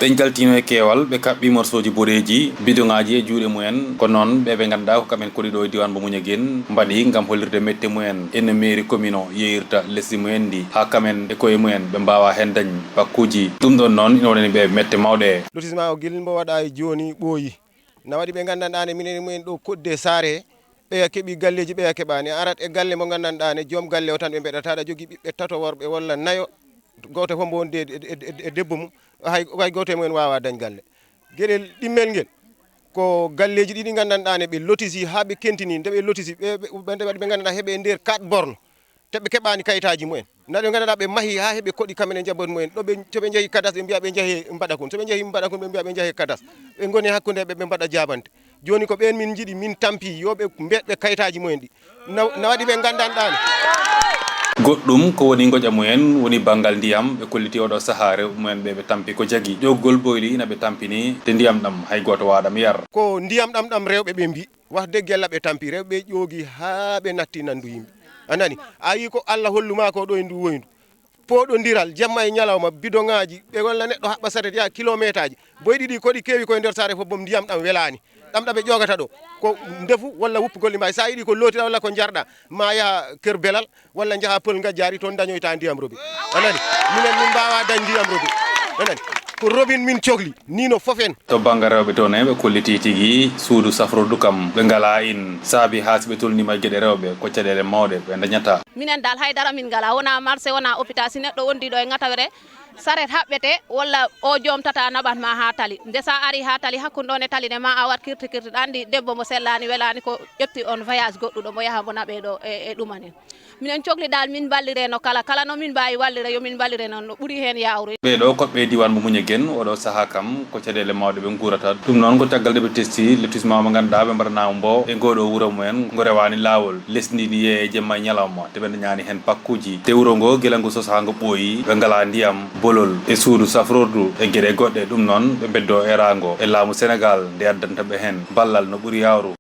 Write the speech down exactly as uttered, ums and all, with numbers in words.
Ɓe njaltiino e keewal, ɓe kaɓɓi morsooji boɗeeji, bidoŋaaji e juuɗe mumen. Ko noon, ɓe ɓe ngannduɗaa ko kamɓe koni ɗo e diiwaan mo Muñegeen mbaɗi ngam hollirde mette mumen e no mairie commune o yeeyirta lesdi mumen ndi, haa kamɓe e koye mumen ɓe mbaawaa heen dañ bakkuuji. Ɗum ɗoon noon ina wonani ɓe mette mawɗe. Lotissement o gila mbo waɗaa e jooni ɓooyi. Na waɗi ɓe nganndanɗaa ne minen e mumen ɗo koɗde saare, ɓeya keɓi galleeji, ɓeya keɓaani. A arat e galle mo nganndanɗaa ne joom galle o tan ɓe mbeɗata, aɗa jogii ɓiɓɓe tato worɓe walla nayo, gooto fof mbo wondi e, e, e, e debbo mum, hay, hay gooto e mumen waawaa dañ galle. Geɗel ɗimmel ngel, ko galleeji ɗiɗi nganndanɗaa ne ɓe lotisi haa ɓe kentini, nde ɓe lotisi, ɓe, ɓe, ɓe, nde waɗi ɓe nganndanɗaa heɓe e nder quatre bornes, te ɓe keɓaani kayitaaji mumen. Na ɓe nganndanɗaa ɓe mahi haa heɓe koɗi kamɓe e njaboot mumen. Ɗo ɓe, to ɓe njehi kadas, ɓe mbiya ɓe njehe mbaɗa kun. So ɓe njehi mbaɗa kun, ɓe mbiya ɓe njehe kadas. Ɓe ngoni hakkunde ɓe, ɓe mbaɗa jaabante. Jooni ko ɓeen min njiɗi, min tampi, yo ɓe mbeɗ ɓe kayitaaji mumen ɗi. Na, na waɗi ɓe nganndanɗaa ne. Goɗɗum ko woni ngoƴa mumen woni banngal ndiyam. Ɓe kolliti oɗo sahaa rewɓe mumen ɓe ɓe tampi ko jagi. Ƴoggol ɓoyli ina ɓe tampini, te ndiyam ɗam hay gooto waɗam yar. Ko ndiyam ɗam ɗam rewɓe ɓe mbi. Wax dëgg Yàlla ɓe tampi, rewɓe ƴoogi haa ɓe natti nandu yimɓe. A nani? A yii ko Allah hollu maa ko ɗo e ndu woyndu. Pooɗondiral, jamma e ñalawma, bidoŋaaji, ɓe walla neɗɗo haɓɓa saret yaha kilomeetaaji. Boy ɗiɗi ko ɗi keewi koye nder saare fof, bom ndiyam ɗam welaani. Ɗam ɗa ɓe ƴoogata ɗo. Ko ndefu walla wuppugol ɗi mbaawi. So a yiɗi ko lootira walla ko njarɗa, ma yaha Kër Belal, walla njaha Pël Ngajjaari, toon dañoyta ndiyam robinet. A nani? Minen min mbaawaa dañ ndiyam robinet. A nani? Ko robinet min cohli, ni no fof en. To bannge rewɓe toon ne, ɓe kolliti tigi suudu safrordu kam, ɓe ngalaa in. Saabi haa si ɓe tolniima e geɗe rewɓe, ko caɗeele mawɗe ɓe ndañata. Minen dal hay dara min ngalaa, wonaa marché, wonaa hôpital. Si neɗɗo wondi ɗo e ŋatawre, saret haɓɓete, walla o joom tata naɓat ma haa tali. Nde so a ari haa tali, hakkunde ɗoon e tali nde, ma a waɗ kirti kirti, ɗa anndi debbo mo sellaani, welaani, ko ƴetti on voyage goɗɗuɗo, mo yaha mo naɓe ɗo e, e ɗumanin. Minen cohli dal min mballire no kala, kala no min mbaawi wallire, yo min mballire noon no ɓuri heen yaawrude. Ɓee ɗo koɗɓe e diiwaan mo Muñegeen, oɗo sahaa kam ko caɗeele mawɗe ɓe nguurata. Ɗum noon ko caggal nde ɓe testi lotissement mo ngannduɗaa ɓe mbaɗanaama mbo e ngoo ɗo wuro mumen, ngo rewaani laawol. Lesdi ndi ne yeeyee jemma e ñalawma, te ɓe ndañaani heen bakkuuji. Te wuro ngo, gila ngo sosaa ngo ɓooyi, ɓe ngalaa ndiyam, bolol e suudu safrordu e geɗe goɗɗe. Ɗum noon ɓe mbeddoo eeraango e laamu Senegaal nde addanta ɓe heen ballal no ɓuri yaawru.